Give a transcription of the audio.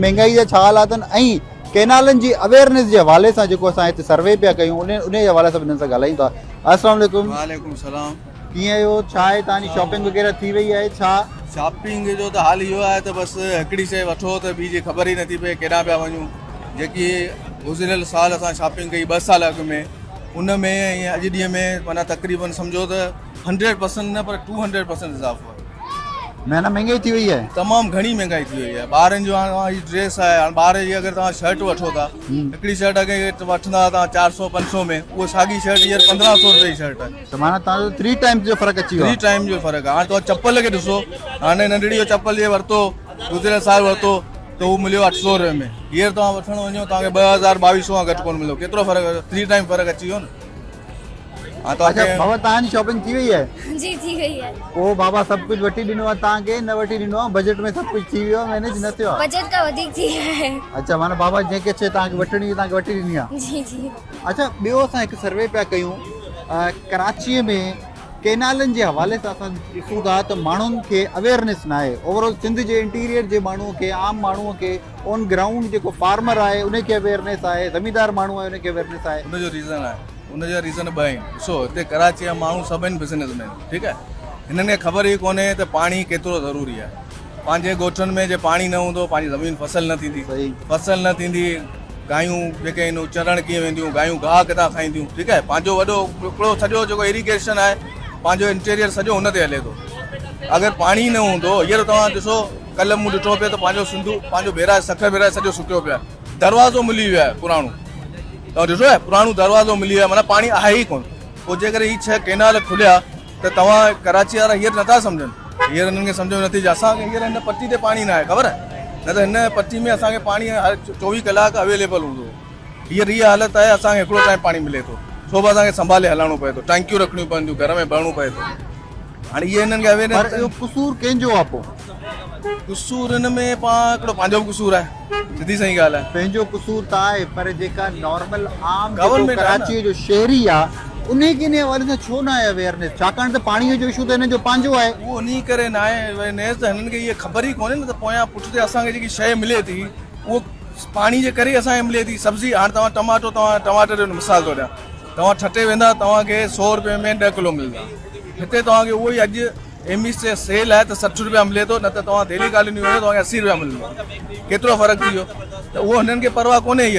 مهنگائي جا ڇا حالات آهن ۽ ڪينالن جي اويئرنيس جي حوالي سان جيڪو اسان هتي سروي پيا ڪيون ان ان جي حوالي سان به انهن سان ڳالهايون ٿا. السلام عليڪم. وعليڪم السلام. ڪيئن آهيو ڇا آهي توهان جي شاپنگ وغيره ٿي وئي آهي ڇا؟ شاپنگ جو ته حال اهو آهي ته بس هڪڙي شيء وٺو ته ٻي جي خبر ئي نٿي پئي ڪيڏانهن پيا وڃون جيڪي گذريل سال اسان شاپنگ ڪئي ٻه سال اڳ ۾ ان ۾ ۽ اڄ ڏينهن ۾ معنيٰ تقريبن سمجهو ته هنڊريڊ پرسنٽ نه پر ٽو هنڊريڊ پرسنٽ اضافو آهي. مهينا مهنگائي ٿي وئي آهي. تمام گهڻي مهنگائي ٿي وئي آهي ٻارن جو هاڻي هي ڊريس آهي هاڻي ٻار جي اگر توهان شرٽ وٺو ٿا هڪڙي شرٽ اڳي وٺندا توهان 400 500 ۾ اهو ساڳي شرٽ هينئر 1500 روپئي جي شرٽ آهي ته معنيٰ توهان جو 3 ٽائمز جو فرق اچي ويو 3 ٽائم جو فرق آهي هاڻي توهان چپل کي ڏسو هاڻي ننڍڙي جو چپل جي ورتو گذريل سال ورتو ته هو مليو 800 روپئي ۾ هينئر توهان وٺڻ وڃو توهان کي 2000 2200 کان گهٽ ڪونه ملندو ڪيترو فرق 3 ٽائم فرق اچي ويو نه. ها اڇا بابا توهان جي شاپنگ ٿي وئي آهي؟ جي ٿي وئي آهي. پوء بابا سڀ ڪجهه وٺي ڏنو آهي توهان کي نه وٺي ڏنو آهي بجيٽ ۾ سڀ ڪجهه ٿي ويو آهي مينيج نه ٿيو آهي؟ بجيٽ کان وڌيڪ ٿي ويو آهي. اڇا معنيٰ بابا جيڪي شيء توهان کي وٺڻي هئي توهان کي وٺي ڏني آهي. جي جي. اڇا ٻيو اسان هڪ سروي پيا ڪيون ڪراچيء ۾ ڪينالن جي حوالي سان اسان ڏسون ٿا ته ماڻهن کي اويئرنيس ناهي اوور آل سنڌ جي انٽيريئر جي ماڻهو کي عام ماڻهو کي آن گرائونڊ جيڪو فارمر آهي ان کي اويئرنيس آهي زميندار ماڻهو آهي ان کي اويئرنيس آهي. ان جو ريزن آهي ان جا ريزن ٻه آهن ڏسو هتي ڪراچي جا ماڻهو سڀ آهن بزنس مين ٺيڪ آهي هنن کي خبر ئي ڪونهي ته پاڻي ڪيترو ضروري آهي پنهنجي ڳوٺن ۾ جي پاڻي نه هوندو پنهنجي زمين فصل نه ٿيندي فصل نه ٿيندي گايون جيڪي آهن چرڻ ڪيئن وينديون گايون گاهه ڪٿان کائينديون ٺيڪ آهي پنهنجو وڏو هڪڙو سڄو جيڪو ايريگيشن آهي پنهنجو انٽيريئر سڄو ان تي هلي ٿو اگر پاڻي نه هوندو هينئر توهان ڏسو ڪلهه مون ڏٺو پيو ته پنهنجو سنڌو پنهنجو بيراج سکر بيراج سڄو سڪيو پيو آهي دروازو ملي ويو آهي پراڻو توهان ڏٺو آهي پراڻو دروازو ملي ويو آهي معنيٰ پاڻي آهي ئي ڪونه پوء جيڪڏهن هي ڇهه ڪينال کليا ته توهان ڪراچي وارا هينئر نٿا سمجهن هينئر هنن کي سمجهه ۾ نٿي اچي اسان کي هينئر هن پٽي تي پاڻي ناهي خبر آهي نه ته هن پٽي ۾ اسان کي پاڻي هر 24 ڪلاڪ اويليبل هوندو هو هينئر هيء حالت آهي اسان کي هڪڙو ٽائيم پاڻي ملي ٿو سو به اسان کي سنڀالي هلائڻو پئي ٿو ٽانڪيون رکڻيون پون ٿيون گهر ۾ ڀرڻو پئي ٿو هاڻي اهي هنن کي اويئرنيس پر اهو قصور ڪنهن جو آهي پوء؟ قصور هن ۾ پاڻ هڪڙو پنهنجو به قصور آهي سڌي سائين ڳالهه آهي. پنهنجو قصور ته آهي پر جيڪا نارمل عام جيڪو ڪراچيء جو شهري آهي انهي کي انهي حوالي سان ڇو ناهي اويئرنيس ڇاڪاڻ ته پاڻيء جو اشو ته هنن جو پنهنجو آهي. اهو انهي ڪري ناهي اويئرنيس ته هنن کي اها خبر ئي ڪونهي نه ته پويان پٺتي اسان کي جيڪي شيء ملي ٿي اهو پاڻي جي ڪري ئي اسان کي ملي ٿي سبزي هاڻ توهان ٽماٽو توهان ٽماٽر جو مثال ٿو ڏيان توهان ٺٽي ويندا توهان کي سو روپئي ۾ ڏهه ڪلو ملندا هتي توهان کي اهو ئي اڄ ايم اي سي سيل آهي ته 60 روپيا ملي ٿو نه ته توهان دهلي ڪالوني وڃو توهان کي 80 روپيا ملندو ڪيترو فرق ٿي ويو ته اهو هنن کي پرواهه ڪونهي.